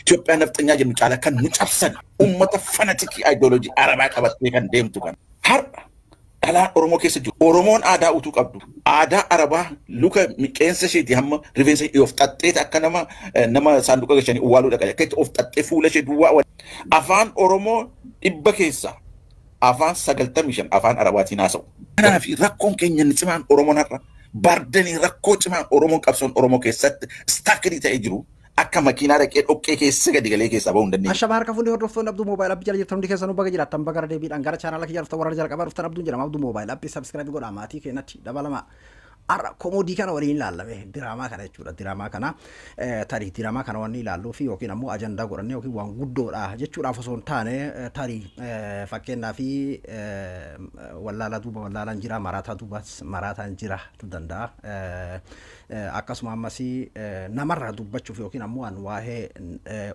Itoophiyaa nafxanyaa jennu caalaa kan nu cabsan uummata fanatic ideology Arabaa qabattee kan deemtu kan. Har'a dhalaan Oromoo keessa jiru. Oromoon aadaa utuu qabdu. Aadaa Arabaa luka qeensa isheetii hamma rifeensa ishee of xaxxeeta akka nama saanduqa gashanii uwwaaluu dhaqa. Akka itti of xaxxee fuula ishee duwwaa. Afaan Oromoo 100 keessaa afaan 95 afaan Arabaatiin haasa'u. Kanaaf rakkoon keenya inni cimaan Oromoon har'a bardanii rakkoo cimaan Oromoon qabsoon Oromoo keessatti stuck ta'ee jiru. Akka makiinaa dhaqee dhoqqee keessa gadi galee keessaa bahuu hin dandeenye. Ashama harka fuulli hordoftoonni Abduu Mobile App jala jirtan hundi keessanuu baga jiraattan, baga deebiidhaan gara chaanaala kiyya dhuftan. Warra jalqabaa dhuftan, Abduun jedhama. Abduu Mobile App subscribe godhaa, maatii keenyatti dabalama. Har'a comedy kana waliin ilaallame, diraamaa kana jechuudha. Diraamaa kana tarii diraamaa kana wanni ilaalluu fi yookiin ammoo ajandaa godhannee yookiin waan guddoodha jechuudhaaf osoo hin taane, tarii fakkeenyaa fi wallaalaa duuba wallaalaan jira, maraataa duubas maraataan jira tu danda'a. Akkasuma ammas namarraa dubbachuuf yookiin ammoo waan waa'ee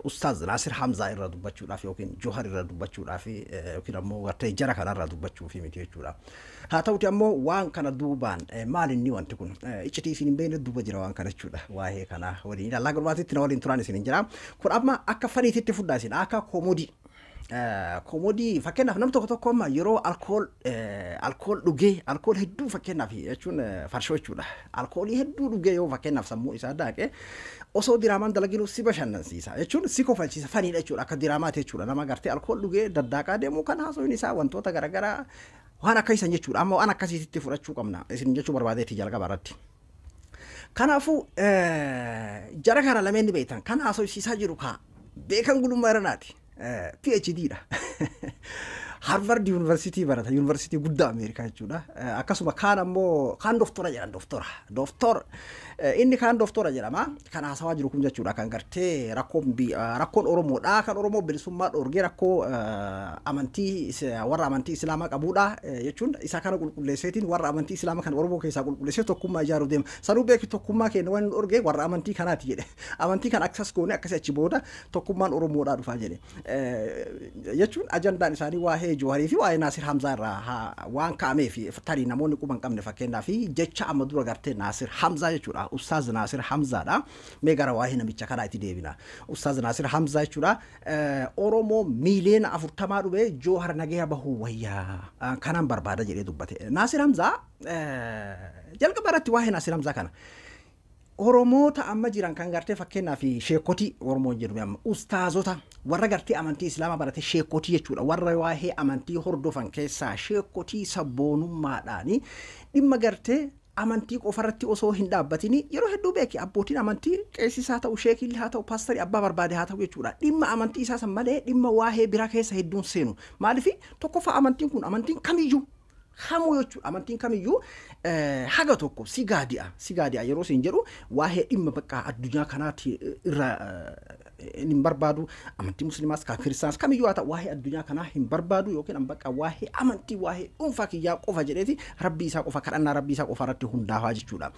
Ustaaz Naasir Hamzaa irra dubbachuudhaaf yookiin Johar irra dubbachuudhaaf yookiin ammoo gartee jara kanarraa dubbachuuf miti jechuudha. Haa ta'uti ammoo waan kana duubaan maal inni wanti kun iccitii isin hin beekne duuba jira waan kana jechuudha. Waa'ee kana waliin ilaallaa, gurbaatitti na waliin turan isin hin jira. Kun amma akka funnytitti fudhaa isin, akka comedy. Comedy fakkeenyaaf nam tokko tokko amma yeroo alkool dhugee, alkool hedduu fakkeenyaaf jechuun farshoo jechuudha. Alkoolii hedduu dhugee yoo fakkeenyaaf sammuu isaa daaqe, osoo diraamaan dalaginu si bashannansiisa jechuun si kofalchiisa, funnydha jechuudha, akka diraamaati jechuudha. Nama gartee alkool dhugee daddaaqaa deemu kan haasawin isaa wantoota garaagaraa waan akka isan jechuudha. Amma waan akkasiitti fudhachuu qabna isin jechuu barbaadeetti jalqaba irratti. Kanaafuu jara kana lameen ni beektan, kan haasawsiisaa jiru kaa beekan gulummaa irranaati. PhD dha. Harvard University barata, University guddaa Ameerikaa jechuudha. Akkasuma kaan ammoo kaan doktora jedhan, doktora. Doktor inni kaan doktora jedhama. Kan haasawaa jiru kun jechuudha, kan gartee rakkoon Oromoodha. Kan Oromoo bilisummaa dhoorgee rakkoo amantii warra amantii Islaamaa qabuudha jechuun isa kana qulqulleesseetiin warra amantii Islaamaa kan Oromoo keessaa qulqulleessee tokkummaa ijaaruu deema. Sanuu beeki, tokkummaa keenya waan dhoorgee warra amantii kanaati jedhe. Amantii kan aksas goone akkasii achi booda tokkummaan Oromoodhaa dhufaa jedhe. Jechuun ajandaan isaanii waa'ee Jooharii fi waa'ee Naasir Hamzaa irraa waan ka'ameef, tarii namoonni quba hin qabne fakkeenyaa fi jecha amma dura gartee Naasir Hamzaa jechuudha. Ustaaz Naasir Hamzaadha. Mee gara waa'ee namicha kanaa itti deebina. Ustaaz Naasir Hamzaa jechuudha. Oromoo miiliyoona 40 dhufee Joohar nagaya bahuu wayyaa kanaan barbaada jedhee dubbate. Naasir Hamzaa jalqaba irratti waa'ee Naasir Hamzaa kana. Oromoota amma jiran kan gartee fakkeenyaaf sheekotii Oromoon jedhu, amma ustaazota warra gartee amantii Islaamaa barate, sheekotii jechuudha, warra waa'ee amantii hordofan keessaa sheekotii sabboonummaadhaani dhimma gartee amantii qofarratti osoo hin dhaabbatini, yeroo hedduu beeki abbootiin amantii qeessisaa haa ta'u, sheekilli haa ta'u, paastarii abbaa barbaade haa ta'u jechuudha, dhimma amantii isaa san malee dhimma waa'ee biraa keessa hedduun seenu. Maaliif? Tokkoffaa, amantiin kun amantiin kamiyyuu kamuu jechuudha, amantiin kamiyyuu haga tokko si gaadi'a. Si gaadi'a yeroo isin jedhu, waa'ee dhimma bakka addunyaa kanaatti irra hin barbaadu. Amantii Musliimaas kan Kiristaans kamiyyuu haa ta'u, waa'ee addunyaa kanaa hin barbaadu yookiin bakka waa'ee amantii waa'ee dhuunfaa kiyyaa qofa jedheeti rabbii isaa qofa kadhannaa rabbii isaa qofa irratti hundaafaa jechuudha.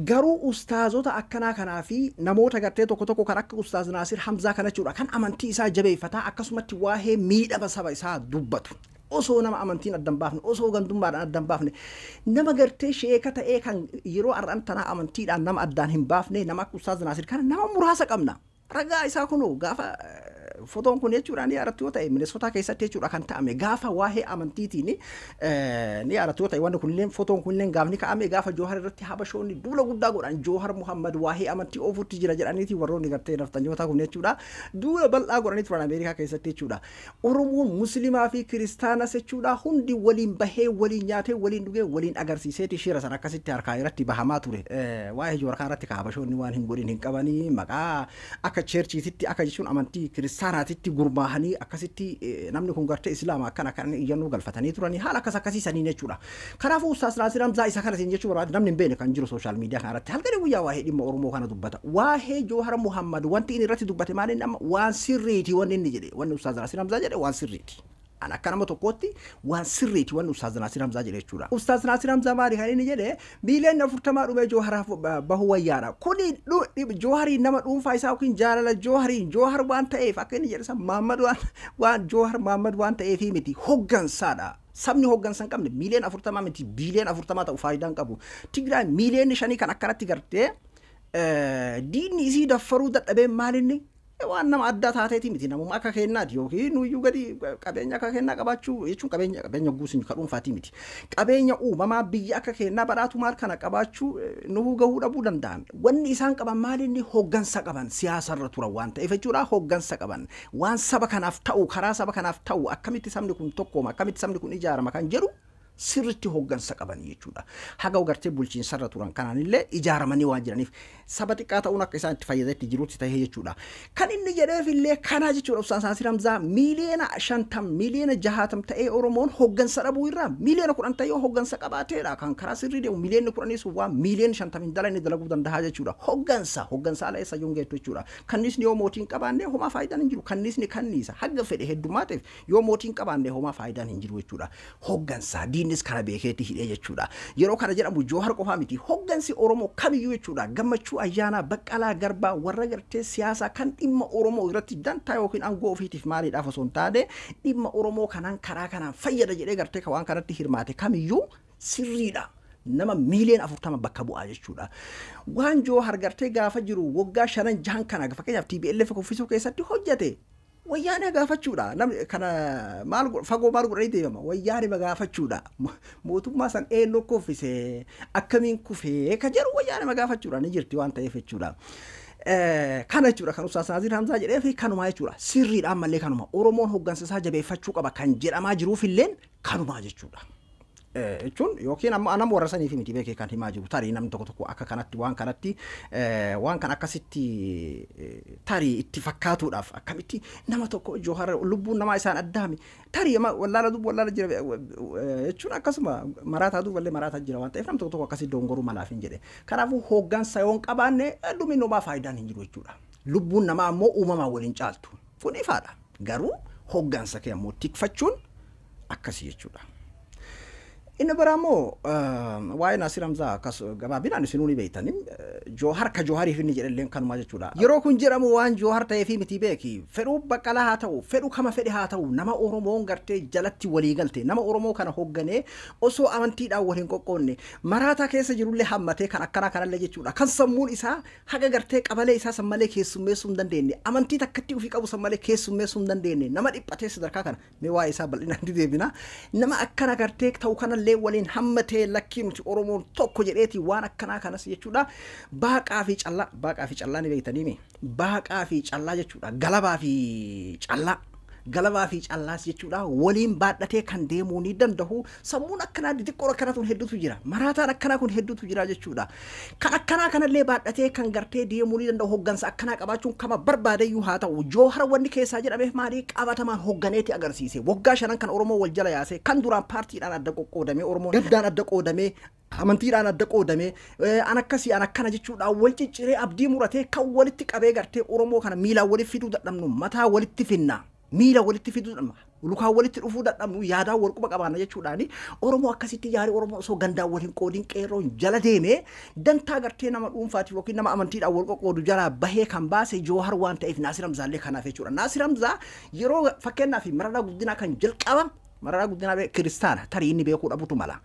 Garuu ustaazota akkanaa kanaa fi namoota gartee tokko tokko kan akka Ustaaz Naasir Hamzaa kana jechuudha, kan amantii isaa jabeeffataa akkasumatti waa'ee miidhama saba isaa dubbatu. Osoo nama amantiin addan baafne, osoo gandummaadhaan addan baafne, nama gartee sheeka ta'ee kan yeroo har'an tanaa amantiidhaan nama addaan hin baafne, nama akka Ustaaz Naasir kana nama muraasa qabna. Ragaa isaa kunoo gaafa fotoon kun jechuudha, ni yaadattu yoo ta'e, Minesotaa keessatti jechuudha kan ta'ame, gaafa waa'ee amantiitiin ni yaadattu yoo ta'e, wanni kunillee fotoon kunillee gaafni ka'ame gaafa Joohar irratti Habashoonni duula guddaa godhan, Joohar Muhammad waa'ee amantii oofutti jira jedhaniiti warroonni gartee naftanyoota kun jechuudha duula bal'aa godhanii turan Ameerikaa keessatti jechuudha. Oromoon Muslimaa fi Kiristaanas jechuudha hundi waliin bahee, waliin nyaatee, waliin dhugee, waliin agarsiiseeti shira san akkasitti harkaa irratti bahamaa ture. Waa'ee Joohar kana irratti Habashoonni waan hin godhin hin qabanii, maqaa akka churchiititti, akka jechuun amantii Kiristaanaatitti gurmaahanii akkasitti namni kun gartee Islaama akkana akkana iyyannoo galfatanii turanii haala akkas akkasii saniin jechuudha. Kanaafuu Ustaas Naasir Hamzaa isa kana siin jechuu barbaade, namni hin beekne kan jiru social media kana irratti halkanii guyyaa waa'ee dhimma Oromoo kana dubbata. Waa'ee Joohar Muhammad wanti inni irratti dubbate maal? Inni amma waan sirriiti wanni inni jedhe, wanni Ustaas Naasir Hamzaa jedhe waan sirriiti. An akka nama tokkootti waan sirriiti wanni Ustaaz Naasir Hamzaa jedhe jechuudha. Ustaaz Naasir Hamzaa maali kan inni jedhe? Miiliyoonni 40 dhumee Jooharaaf bahuu wayyaadha. Kuni Joohariin nama dhuunfaa isaa yookiin jaalala Joohariin Joohar waan ta'eef, akka inni jedhe san Mahammad waan Joohar Mahammad waan ta'eefii miti, hoggansaadha. Sabni hoggansa hin qabne miiliyoona 40 miti, biiliyoona 40 ta'u faayidaa hin qabu. Tigraay miiliyoonni 5 kan akkanatti gartee diinni isii daffaruu dadhabee maalinni Waan nama adda taateeti miti, namuma akka kennaati yookiin nuyyuu gadi qabeenya akka kennaa qabaachuu jechuun qabeenya guusin ka dhuunfaati miti. Qabeenya uumamaa biyya akka kennaa badhaatu maal kana qabaachuu nuhuu gahuu dhabuu danda'an. Wanni isaan qaban maali inni hoggansa qaban siyaasarra turan waan ta'eef jechuudha hoggansa qaban. Waan saba kanaaf ta'u karaa saba kanaaf ta'u akkamitti sabni kun tokkooma akkamitti sabni kun ijaarama kan jedhu sirriitti hoggansa qaban jechuudha. Haga gartee bulchiinsarra turan kanaanillee ijaaramanii waan jiraniif saba xiqqaa ta'uun akka isaan itti fayyadaatti jirutti ta'ee jechuudha. Kan inni jedheef illee kanaa jechuudha Ustaaz Naasir Hamzaa 50 miiliyoona 60 miiliyoona ta'ee Oromoon hoggansa dhabuu irraa 10 miiliyoona ta'ee hoggansa qabaateedha. Kan karaa sirrii deemu 10 miiliyoona sun waan 50 miiliyoona dalan inni dalaguu danda'a jechuudha. Hoggansa ala eessa yoon geettu jechuudha. Kannisni yoo mootiin qabaanne homaa faayidaan hin jiru. Kannisni kanniisa haga fedhe heddumaateef yoo mootiin qabaanne homaa faayidaan hin jiru jechuudha. Hoggansa diinnis kana beekeetti hidhee jechuudha. Yeroo kana jedhamu Joohar qofaa miti. Hoggansi Oromoo kamiyyuu jechuudha. Gammachuu Ayyaanaa, Baqqalaa Garbaa warra gartee siyaasaa kan dhimma Oromoo irratti dantaa yookiin aangoo ofiitiif maaliidhaaf osoo hin taane dhimma Oromoo kanaan karaa kanaan fayyada jedhee gartee kan waan kanatti hirmaate kamiyyuu sirriidha. Nama 40 miiliyoona bakka bu'aa jechuudha. Waan Joohar gartee gaafa jiru waggaa shanan jahan kana fakkeenyaaf TPLF kuffisuu keessatti hojjete wayyaanee gaafachuudha. Namni kana maal fagoo maal godhanii deemama wayyaanee gaafachuudha. Mootummaa san eenyu kuffise akkamiin kufee ka jedhu wayyaanee gaafachuudha ni jirti waan ta'eef jechuudha. Kana jechuudha kan Ustaaz Naasir Hamzaa jedhee fi kanumaa jechuudha. Sirriidhaan mallee kanuma Oromoon hoggansa isaa jabeeffachuu qaba kan jedhamaa jiruuf illeen kanumaa jechuudha. Jechuun yookiin amma anam warra saniif miti beekee kan himaa jiru tarii namni tokko tokko akka kanatti waan kanatti waan kan akkasitti tarii itti fakkaatuudhaaf akkamitti nama tokko Joohar lubbuun namaa isaan addaami tarii wallaala duuba wallaala jira jechuun akkasuma maraataa duuba illee maraataa jira waan ta'eef namni tokko tokko akkasitti dongoruu malaaf hin jedhe. Kanaafuu hoggansa yoo hin qabaanne dhumiin namaa faayidaan hin jiru jechuudha. Lubbuun namaa ammoo uumamaan waliin caaltu. Kun ifaadha. Garuu hoggansa kee ammoo tikfachuun akkasii jechuudha. Inni biraa immoo waa'ee Naasir Hamzaa akkas gabaabinaan isinuu ni beektani. Joohar ka Joohariif inni jedhalleen kanuma jechuudha. Yeroo kun jedhamu waan Joohar ta'eefi miti beeki. Fedhuu Baqqalaa haa ta'u, fedhuu kama fedhe haa ta'u, nama Oromoon gartee jalatti walii galte, nama Oromoo kana hoogganee osoo amantiidhaan wal hin qoqqoonne, maraataa keessa jirullee hammatee kan akkanaa kanallee jechuudha. Kan sammuun isaa haga gartee qabalee isaa san malee keessummeessuu hin dandeenye, amantii takkatti ofii qabu san malee keessummeessuu hin dandeenye, nama dhiphatee sadarkaa kana mee waa'ee isaa bal'inaan deebina. Nama akkana gartee ta'u kanallee waliin hammatee lakkii nuti Oromoon tokko jedheeti waan akkanaa kanas jechuudha. Baaqaa fi callaa, baaqaa fi callaa ni beektanii baaqaa fi callaa jechuudha. Galabaa fi callaa. Galabaa fi callaas jechuudha waliin baadhatee kan deemuu ni danda'u. Sammuun akkanaa xixiqqoon akkanaa kun hedduutu jira. Maraataan akkanaa kun hedduutu jira jechuudha. Kan akkanaa kanallee baadhatee kan gartee deemuu ni danda'u hoggansa akkanaa qabaachuun kama barbaadeyyuu haa ta'u. Joohar wanni keessaa jedhameef maali qabatamaan hogganeeti agarsiise. Waggaa shanan kan Oromoo wal jala yaase kan duraan paartiidhaan adda qoqqoodamee Oromoon gaddaan adda qoodamee amantiidhaan adda qoodamee an akkasii an akkana jechuudhaan wal cicciree abdii muratee kan walitti qabee gartee Oromoo kana miilaan walitti fiduu dadhabnu mataa walitti finna. Miila walitti fiduu dadhabna, lukaan walitti dhufuu dadhabnu yaadaan wal quba qabaanna jechuudhaani Oromoo akkasitti yaarii Oromoo osoo gandaan wal hin qoodin qeerroon jala deemee dantaa gartee nama dhuunfaatiif yookiin nama amantiidhaan wal qoqqoodu jalaa bahee kan baase Joohar waan ta'eef Naasir Hamzaallee kanaaf jechuudha. Naasir Hamzaa yeroo fakkeenyaaf Mararaa Guddinaa kan jalqaba Mararaa Guddinaa kiristaana tarii inni beekuu dhabutu mala.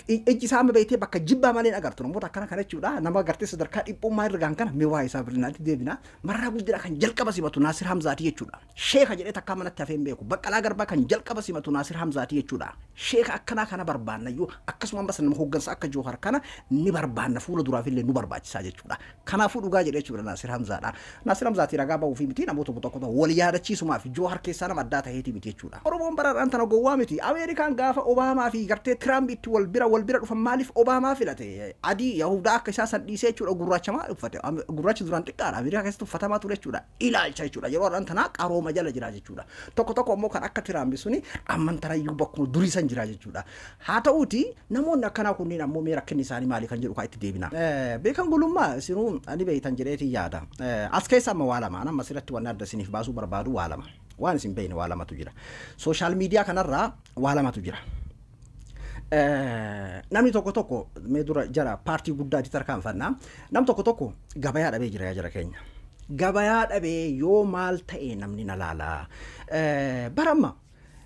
Ijji isaa amma beektee bakka jibbaa malee agartu namoota akkana kana jechuudha. Nama gartee sadarkaa dhiphummaa irra gaan kana mee waa isaa bal'inaatti deebina. Mararaa Guddinaa kan jalqaba simatu Naasir Hamzaati jechuudha. Sheeka jedhee takkaa manatti hafee hin beeku. Baqqalaa Garbaa kan jalqaba simatu Naasir Hamzaati jechuudha. Sheeka akkanaa kana barbaannayyuu akkasuma ammas nama hoggansa akka Joohar kana ni barbaanna fuula duraaf illee nu barbaachisaa jechuudha. Kanaafuu dhugaa jedhee jechuudha Naasir Hamzaadha. Naasir Hamzaati ragaa bahuu fi miti namoota tokko tokko wal yaadachiisumaaf Joohar keessaa nama addaa ta'eeti miti jechuudha. Oromoon baraadhaan tana gowwaa miti. Ameerikaan gaafa Obaamaa fi gartee Tiraamp itti wal bira dhufan maaliif Obaamaa filate? Adii Yahudaa akka isaa san dhiisee jechuudha gurraacha maal uffate? Gurraachi duraan xiqqaadha. Ameerikaa keessatti uffatamaa ture jechuudha. Ilaalcha jechuudha. Yeroo har'aan tanaa qarooma jala jira jechuudha. Tokko tokko immoo kan akka Tiraamp suni amman tanayyuu bakkuma durii san jira jechuudha. Haa ta'uuti namoonni akkanaa kunneen ammoo mee rakkinni isaanii maali kan jedhu kaa itti deebina. Beekan Gulummaa isinuu ani beeytan jedheetii yaada. As keessa amma waa lama amma asirratti wanni adda isiniif baasuu barbaadu waa lama. Waan isin beekne waa lamatu jira. Social media kanarraa waa lamatu jira. Namni tokko tokko mee dura jara paartii guddaatti tarkaanfannaa. Nam tokko tokko gabayaa dhabee jira yaa jara keenya. Gabayaa dhabee yoo maal ta'e namni na laala. Baramma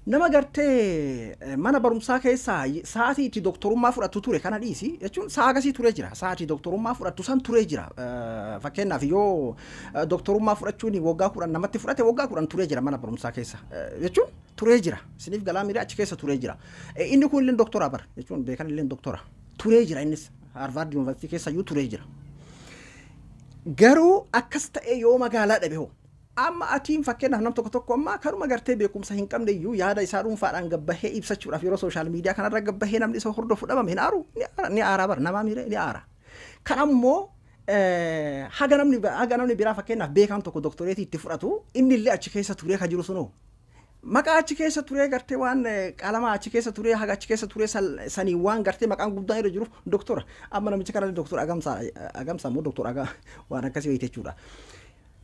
Nama gartee mana barumsaa keessaa sa'aatii itti doktorummaa fudhattu ture kana dhiisi jechuun sa'a akkasii turee jira. Sa'aatii doktorummaa fudhattu san turee jira. Fakkeenyaaf yoo doktorummaa fudhachuun waggaa 10 namatti fudhate, waggaa 10 turee jira mana barumsaa keessa jechuun turee jira. Isiniif galaa miidhaa achi keessa turee jira. Inni kun illee doktora bara jechuun beekan illee doktora turee jira, innis Harvard University keessa iyyuu turee jira. Garuu akkas ta'e yoo magaalaa dhabe hoo? Amma atiin fakkeenyaaf nam tokko tokko amma kanuma gartee beekumsa hin qabne iyyuu yaada isaa dhuunfaadhaan gabbahee ibsachuudhaaf yeroo social media kanarra gabbahee namni isa hordofu dhabame hin aaru, ni aaraa bara namaa miire ni aara. Kan ammoo haga namni biraa fakkeenyaaf beekaan tokko doktoreetii itti fudhatu inni illee achi keessa turee ka jiru sunoo maqaa achi keessa turee gartee waan qalamaa achi keessa turee haga achi keessa turee sanii waan gartee maqaan guddaan irra jiruuf doktora. Amma namicha kana doktora Agamsaa, Agamsaa immoo doktora Agaa waan akkasii wayite jechuudha.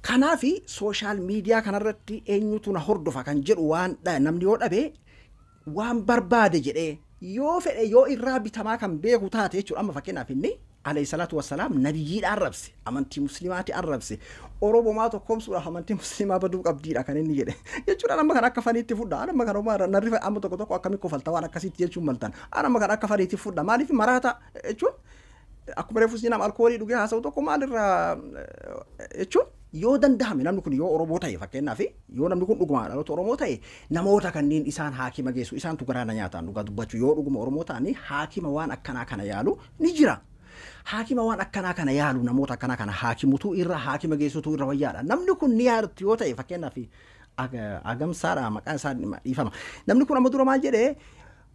Kanaafi social media kanarratti eenyutu na hordofa kan jedhu waan namni yoo dhabe waan barbaade jedhee yoo fedhe yoo irraa bitamaa kan beeku taate jechuudha. Amma fakkeenyaaf inni alayhi salaatu wassalaam nabiyyiidha arrabse, amantii musliimaati arrabse, Oromomaa tokkoomsuudhaaf amantii musliimaa baduu qabdiidha kan inni jedhe jechuudha. Amma kan akka faniitti fudha, amma kan homaa narri amma tokko tokko akkamii kofalta waan akkasiitti jechuun maltan, amma kan akka faniitti fudha. Maaliif maraata jechuun akkuma reefu nama alkoolii dhugee haasa'u tokko maalirraa jechuun yoo danda'ame namni kun yoo Oromoo ta'e, fakkeenyaaf yoo namni kun dhuguma dhaloota Oromoo ta'e, namoota kanneen isaan haakima geessu isaantu garaana nyaataan. Dhugaa dubbachuu yoo dhuguma Oromoo ta'anii haakima waan akkanaa kana yaalu ni jira. Haakima waan akkanaa kana yaalu, namoota akkanaa kana haakimutu irra haakima geessutu irra wayyaadha. Namni kun ni yaadatu yoo ta'e, fakkeenyaaf Agamsaadha maqaan isaa, dhiifama. Namni kun amma dura maal jedhee?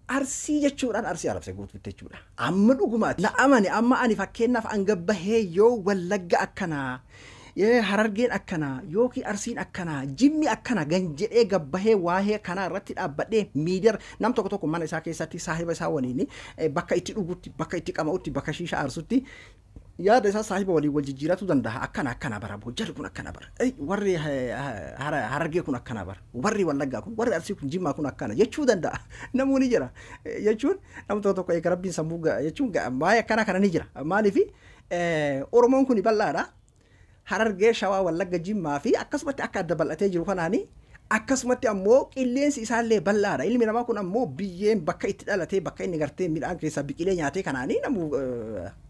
Arsii jechuudhaan Arsii arabse guutuutti jechuudha. Amma dhugumaati. Na amane, amma ani fakkeenyaaf an gabbahee yoo Wallagga akkanaa, Harargeen akkanaa yookiin Arsiin akkanaa, Jimmi akkana gan jedhee gabbahee waa'ee kanaa irratti dhaabbadhee miidiyaa, nam tokko tokko mana isaa keessatti saahiba isaa waliin bakka itti dhugutti, bakka itti qama'utti, bakka shiisha aarsutti yaada isaa saahiba waliin wal jijjiiratu danda'a. Akkana akkana bara jarri kun akkana bara, warri Harargee kun akkana bara, warri Wallaggaa kun, warri Arsii kun, Jimmaa kun akkana jechuu danda'a. Namoonni jira jechuun nama tokko tokko eega rabbiin sammuu jechuun baay'ee akkana kana ni jira. Maaliif? Oromoon kun bal'aadha. Harargee, Shawaa, Wallagga, Jimmaa fi akkasumatti akka adda bal'atee jiru kanaani akkasumatti ammoo qilleensi isaallee bal'aadha. Ilmi namaa kun ammoo biyyeen bakka itti dhalatee, bakka inni gartee midhaan keessaa biqilee nyaatee kanaanii namu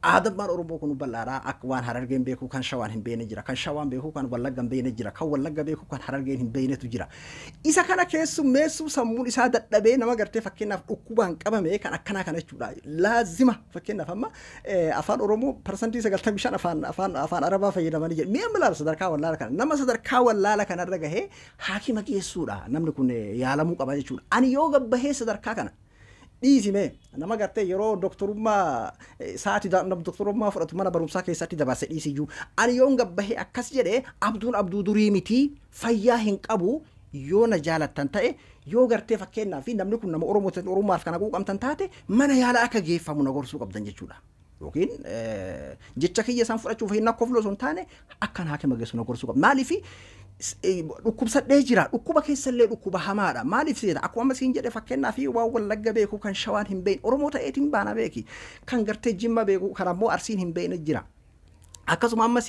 aadammaan Oromoo kun bal'aadha. Akka waan Harargeen beeku kan Shawaan hin beekne jira. Kan Shawaan beeku kan Wallagga hin beekne jira. Kan Wallagga beeku kan Harargeen hin beeknetu jira. Isa kana keessummeessuu sammuun isaa dadhabee nama gartee fakkeenyaaf dhukkubaan qabame kan akkanaa kana jechuudha. Laazima fakkeenyaaf amma afaan Oromoo 95% afaan Arabaa fayyadamanii jedhu. Mi'a milaala sadarkaa wallaala kana. Nama sadarkaa wallaala kanarra gahee haakima geessuudha. Namni kun yaalamuu qaba jechuudha. Ani yoo gabbahee sadarkaa kana dhiisime, nama gartee yeroo doktorummaa sa'aatii doktorummaa fudhatu mana barumsaa keessatti dabarse dhiisiyyuu, ani yoon gabbahee akkas jedhee abduun abduu durii miti, fayyaa hin qabu, yoo na jaalattan ta'e, yoo gartee fakkeenyaaf namni kun nama Oromoo Oromummaaf kana quuqamtan taate, mana yaala akka geeffamu na gorsuu qabdan jechuudha. Yookiin jecha kiyya isaan fudhachuuf hin akkofloo osoo hin taane akkan haakima geessu na gorsuu qabda. Maaliif? Dhukkubsadhee jira. Dhukkuba keessallee dhukkuba hamaadha. Maaliif seeta? Akkuma amma siin jedhe, fakkeenyaaf waan Wallagga beeku kan Shawaan hin beekne Oromoo ta'eetiin baana beeki, kan gartee Jimma beeku kan ammoo Arsiin hin beekne jira. Akkasuma ammas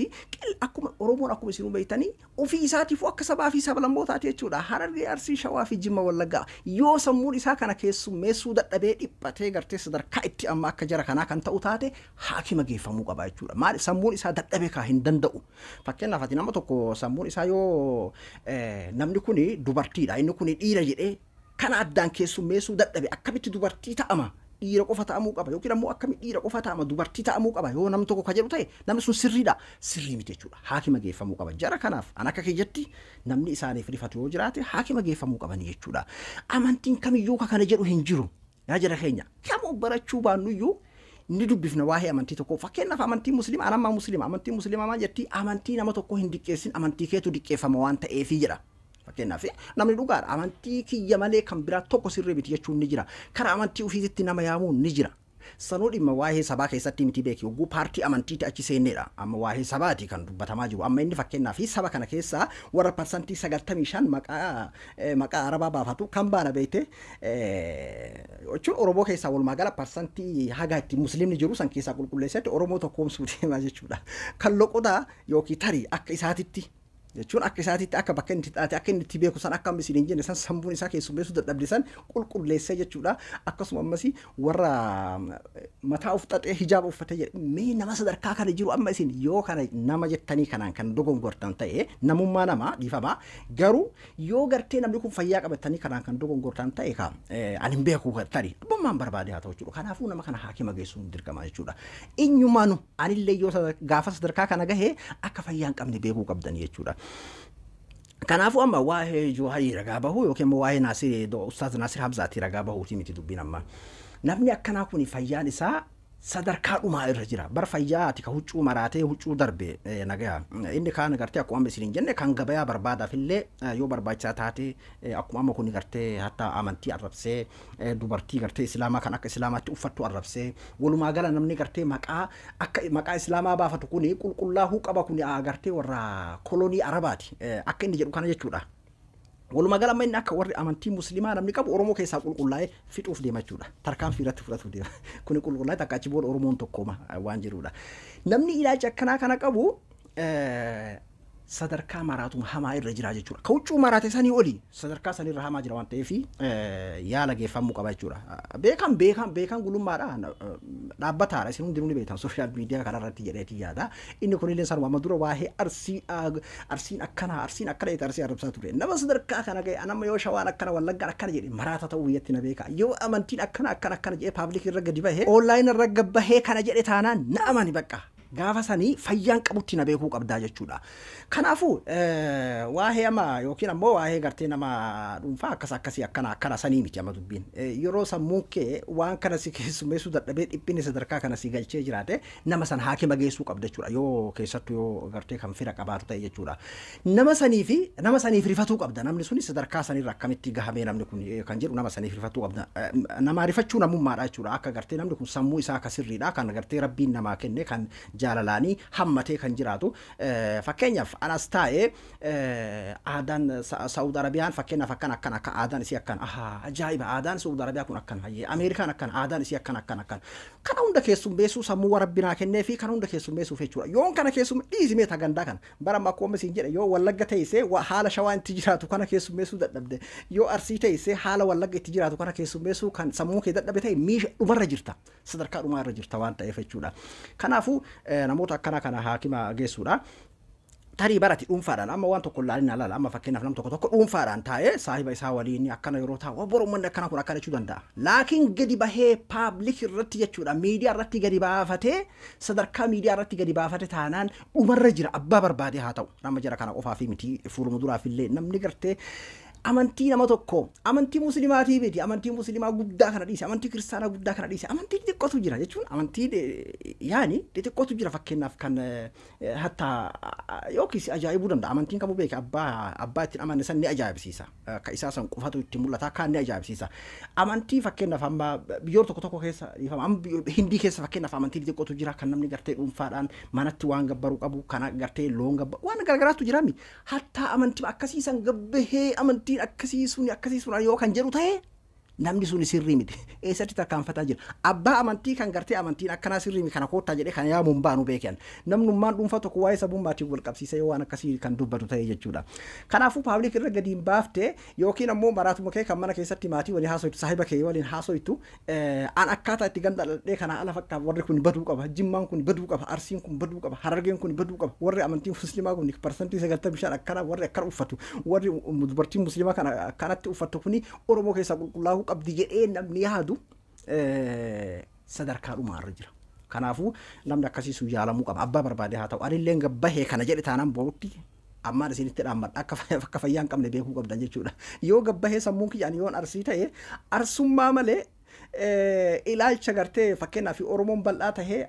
akkuma Oromoon akkuma isinuu beektanii ofii isaatiifuu akka sabaa fi sablammootaati jechuudha. Harargee, Arsii, Shawaa fi Jimma, Wallaggaa yoo sammuun isaa kana keessummeessuu dadhabee dhiphatee gartee sadarkaa itti amma akka jara kanaa kan ta'u taate haakima geeffamuu qaba jechuudha. Maali? Sammuun isaa dadhabee kaa hin danda'u. Fakkeenyaaf ati nama tokko sammuun isaa yoo namni kuni dubartiidha, inni kuni dhiira jedhee kana addaan keessummeessuu dadhabe, akkamitti dubartii ta'ama, dhiira qofa ta'amuu qaba, yookiin ammoo akkamitti dhiira qofa ta'ama, dubartii ta'amuu qaba yoo namni tokko ka jedhu ta'e, namni sun sirriidha, sirrii miti jechuudha. Haakima geeffamuu qaba jara kanaaf. An akka kiyyatti namni isaaniif rifatu yoo jiraate haakima geeffamuu qabanii jechuudha. Amantiin kamiyyuu ka kana jedhu hin jiru. Yaa jara keenya, kamuu barachuu baannuyyuu ni dubbifna waa'ee amantii tokko. Fakkeenyaaf amantii musliima, anammaa musliima, amantii musliimaa maal jetti? Amantii nama tokko hin diqqeessin, amantii keetu diqqeeffama waan ta'eefi jedha. Fakkeenyaaf namni dhugaadha amantii kiyya malee kan biraa tokko sirrii miti jechuun ni jira. Karaa amantii ofiisitti nama yaamuun ni jira. Sanuu dhimma waa'ee sabaa keessatti miti beeki, yogguu paartii amantiitti achi seenneedha. Amma waa'ee sabaati kan dubbatamaa jiru. Amma inni fakkeenyaaf saba kana keessaa warra 95% maqaa Arabaa baafatu kan baana beekte jechuun Oromoo keessaa walumaa gala parsantii haga itti musliimni jiru san keessaa qulqulleessetti Oromoo tokkoomsuu deemaa jechuudha. Kan loqodaa yookiin tarii akka isaatitti Jechuun akka isaatitti akka bakka inni itti akka inni itti beeku san akka amma isin hin jenne san sammuun isaa keessummeessuu dadhabde san qulqulleessee jechuudha. Akkasuma ammas warra mataa of xaxee hijaaba uffatee jedhe mee nama sadarkaa kana jiru amma isin yoo kana nama jettanii kanaan kan dogongortan ta'e namummaa namaa dhiifamaa garuu yoo gartee namni kun fayyaa qabatanii kanaan kan dogongortan ta'e ka ani hin beeku tarii abbummaan barbaade haa ta'u jechuudha. Kanaafuu nama kana haakima geessuun dirqama jechuudha. Eenyumaanu anillee yoo gaafa sadarkaa kana gahee akka fayyaa hin qabne beekuu qabdan jechuudha. Kanaafuu amma waa'ee Jawaarii ragaa bahuu yookiin immoo waa'ee Naasir Ustaaz Naasir Hamzaatii ragaa bahuuti miti dubbiin amma. Namni akkanaa kun fayyaan isaa sadarkaa dhumaa irra jira. Bar fayyaa ati ka huccuu maraatee huccuu darbe nagaya. Inni kaan gartee akkuma amma isiniin jenne kan gabayaa barbaadaaf illee yoo barbaachisaa taate akkuma amma kun gartee hatta amantii arrabsee dubartii gartee islaamaa kan akka islaamaatti uffattu arrabsee walumaa gala namni gartee maqaa akka maqaa islaamaa baafatu kuni qulqullaahuu qaba kuni gartee warra kolonii arabaati akka inni jedhu kana jechuudha. Walumaa gala amma inni akka warri amantii musliimaa namni qabu Oromoo keessaa qulqullaa'ee fixuuf deema jechuudha. Tarkaanfii irratti fudhatuuf deema. Kuni qulqullaa'ee takka achi booda Oromoon tokkooma waan jedhudha. Namni ilaalcha akkanaa kana qabu sadarkaa maraatuma hamaa irra jira jechuudha. Ka huccuu maraate sanii oli sadarkaa sanirra hamaa jira waan ta'eef yaala geeffamuu qaba jechuudha. Beekan beekan beekan gulummaadha dhaabbataadha isin hundinuu ni beektan social media kanarratti jedheetii yaada. Inni kunillee sanuma amma dura waa'ee arsii arsiin akkana arsiin akkana jedhee arsii arrabsaa ture. Nama sadarkaa kana ga'e anamma yoo shawaan akkana wallaggaan akkana jedhe maraata ta'uu biyyatti na beeka. Yoo amantiin akkana akkana akkana jedhee public irra gadi bahee online irra gabbahee kana jedhe taanaan na amani bakka. Gaafa sanii fayyaan qabutti na beekuu qabdaa jechuudha. Kanaafuu waa'ee ama yookiin ammoo waa'ee gartee nama dhuunfaa akkas akkasii akkana akkana sanii miti amma dubbiin. Yeroo sammuun kee waan kana si keessummeessuu dadhabee dhiphinni sadarkaa kana si galchee jiraate nama san haakima geessuu qabda jechuudha. Yoo keessattuu yoo gartee kan fira qabaatu ta'e jechuudha. Nama sanii fi nama saniif rifatuu qabda. Namni suni sadarkaa sanirra akkamitti gahamee namni kun kan jedhu nama saniif rifatuu qabda. Nama rifachuu namummaadha jechuudha. Akka gartee namni kun sammuu isaa akka sirriidha kan gartee rabbiin namaa kenne kan jaalalaanii hammatee kan jiraatu. Fakkeenyaaf anas taa'ee aadaan Saawud Arabiyaan fakkeenyaaf akkana akkana akka aadaan isii akkana ahaa ajaa'iba aadaan Saawud Arabiyaa kun akkana hayyee Ameerikaan akkana aadaan isii akkana akkana akkana kana hunda keessummeessuu sammuu rabbinaa kennee fi kana hunda keessummeessuuf jechuudha. Yoon kana keessumme dhiisimee tagandaa kana bara amma akkuma isin jedhe yoo wallagga teessee haala shawaa itti jiraatu kana keessummeessuu dadhabde yoo arsii teessee haala wallagga itti jiraatu kana keessummeessuu kan sammuu kee dadhabe ta'e miisha dhumarra jirta sadarkaa dhumaarra jirta waan ta'eef jechuudha. Kanaafuu namoota akkana kana haakima geessuudha. Tarii barati dhuunfaadhaan amma waan tokko ilaalin alaala amma fakkeenyaaf nam tokko tokko dhuunfaadhaan taa'ee saahiba isaa waliin akkana yeroo taa'u boru uummanni akkana kun akkana jechuu danda'a. Laakiin gadi bahee public irratti jechuudha miidiyaa irratti gadi baafatee sadarkaa miidiyaa irratti gadi baafate taanaan dhumarra jira abbaa barbaade haa ta'u nama jara kana qofaa fi miti fuuluma duraaf illee namni gartee amantii nama tokko amantii muslimaatii miti amantii muslimaa guddaa kana dhiise amantii kiristaanaa guddaa kana dhiise amantii xixiqqootu jira jechuun amantii yaani xixiqqootu jira fakkeenyaaf kan hatta yookiis ajaa'ibuu danda'a amantiin kamuu beeka abbaa abbaa ittiin amanne san ni ajaa'ibsiisa ka isaa san qofatu itti mul'ata kaan ni ajaa'ibsiisa amantii fakkeenyaaf amma biyyoota tokko tokko keessa dhiifama amma hindii keessa fakkeenyaaf amantii xixiqqootu jira kan namni gartee dhuunfaadhaan manatti waan gabbaruu qabu kana gartee loon gabbaru waan garagaraatu jira mi hatta amantii akkasii san gabbahee amantiin akkasii suni akkasii sun yoo kan jedhu ta'e namni suni sirrii miti eessatti tarkaanfataa jira abbaa amantii kan gartee amantiin akkanaa sirrii miti kana koottaa jedhee kan yaamuun baanu beekan namnummaan dhuunfaa tokko waa'ee sabummaatiin wal qabsiisee yoo waan akkasii kan dubbatu ta'e jechuudha. Kanaafuu public irra gadi hin baafte yookiin ammoo maraatuma kee kan mana keessatti maatii waliin haasoitu saahiba kee waliin haasoitu an akkaataa itti ganda dhaladhee kana ala fakkaaf warri kun baduu qaba jimmaan kun baduu qaba arsiin kun baduu qaba harargeen kun baduu qaba warri amantii musliimaa kun 95% akkana warri akkana uffatu warri dubartiin musliimaa kana akkanatti uffatu kuni Oromoo keessaa qulqullaa'uu qabdi jedhee namni yaadu sadarkaa dhumaarra jira. Kanaafuu namni akkasii sun yaalamuu qaba. Abbaa barbaade haa ta'u. Anillee gabbahee kana jedhe taanaan borutti ammaan isinitti dhaammadha akka fayyaa hin qabne beekuu qabdan jechuudha. Yoo gabbahee sammuun kiyyaan yoon arsii ta'e arsummaa malee ilaalcha gartee fakkeenyaaf Oromoon bal'aa tahee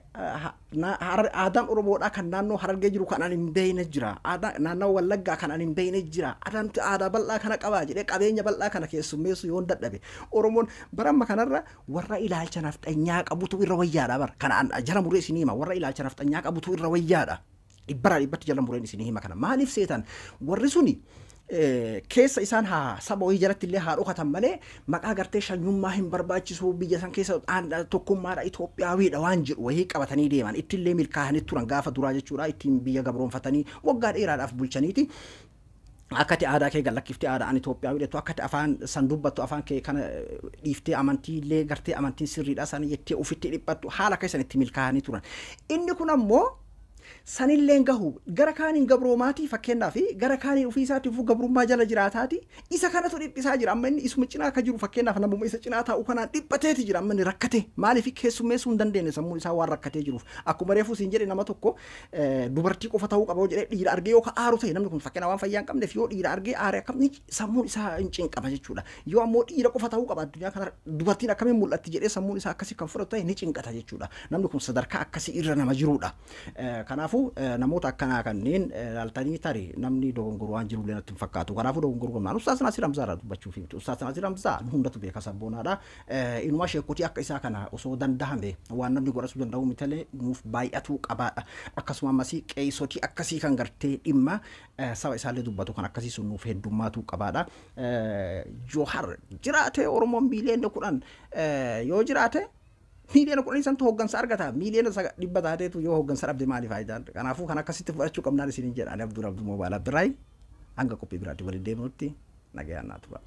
aadaan Oromoodhaa kan naannoo Harargee jiru kan ani hin beekne jira. Naannoo Wallaggaa kan ani hin beekne jira. Aadaan aadaa bal'aa kana qabaa jedhee qabeenya bal'aa kana keessummeessu yoon dadhabe. Oromoon bara amma kanarra warra ilaalcha nafxanyaa qabutu irra wayyaadha bara. Kana jala muree isinii hima warra ilaalcha nafxanyaa qabutu irra wayyaadha. Dhibbaraa dhibbatti jala mureen isinii hima kana. Maaliif seetan warri suni Keessa isaan haa saba wayii jalatti illee haa dhokatan malee, maqaa gartee shanyummaa hin barbaachisu, biyya san keessa tokkummaadha, Itoophiyaawiidha waan jedhu wayii qabatanii deeman. Ittillee milkaa'anii turan gaafa duraa jechuudha, ittiin biyya gabroonfatanii waggaa dheeraadhaaf bulchaniiti. Akkati aadaa kee gallakkiftee aadaan Itoophiyaa jettu, akkati afaan san dubbattu, afaan kee kana dhiiftee, amantii illee gartee amantiin sirriidha sana jettee ofitti dhiphattu, haala keessan itti milkaa'anii turan. Inni kun ammoo sanilleen gahu gara kaaniin gabroomaatii, fakkeenyaaf gara kaaniin ofii isaatiif gabrummaa jala jiraataati, isa kanatu dhiphisaa jira. Amma inni isuma cinaa akka jiru, fakkeenyaaf namuma isa cinaa taa'u kanaan dhiphateeti jira. Amma inni rakkate maaliif keessummeessuu hin dandeenye? Sammuun isaa waan rakkatee jiruuf. Akkuma reefu siin jedhe, nama tokko dubartii qofa ta'uu qaba jedhee dhiira argee yoo ka aaru ta'e, namni kun fakkeenyaaf waan fayyaa hin qabneef yoo dhiira argee aare akkamni sammuun isaa hin cinqama jechuudha. Yoo ammoo dhiira qofa ta'uu qaba, addunyaa kana dubartiin akkamiin mul'atti jedhee sammuun isaa akkasii kan fudhatu ta'e, ni cinqata jechuudha. Namni kun sadarkaa akkasii irra nama jirudha. Kanaafuu namoota akkanaa kanneen ilaaltanii tarii namni dogongoru waan jiru illee natti hin fakkaatu. Kanaafuu dogongoru qabnaan Ustaas Naasir Hamzaa irraa dubbachuuf miti. Ustaas Naasir Hamzaa nu hundatu beeka, sabboonaadha. Inuma sheekotii akka isaa kana osoo dandahame waan namni godhachuu danda'u mitalee nuuf baay'atuu qabaadha. Akkasuma ammasii qeessotii akkasii kan gartee dhimma saba isaallee dubbatu kan akkasii sun nuuf heddummaatu qabaadha. Joohar jiraate Oromoon miiliyoona 10 yoo jiraate, miiliyoona 10 santu hooggansa argata. Miiliyoona 100 taateetu yoo hooggansa dhabde maali faayidaan? Kanaafuu kan akkasitti fudhachuu qabnaan isiniin jedha. Ani Abduu, Abduu Moobaayilaa Biraayi. Hanga qophii biraatti waliin deemnutti nagayaan naa tura.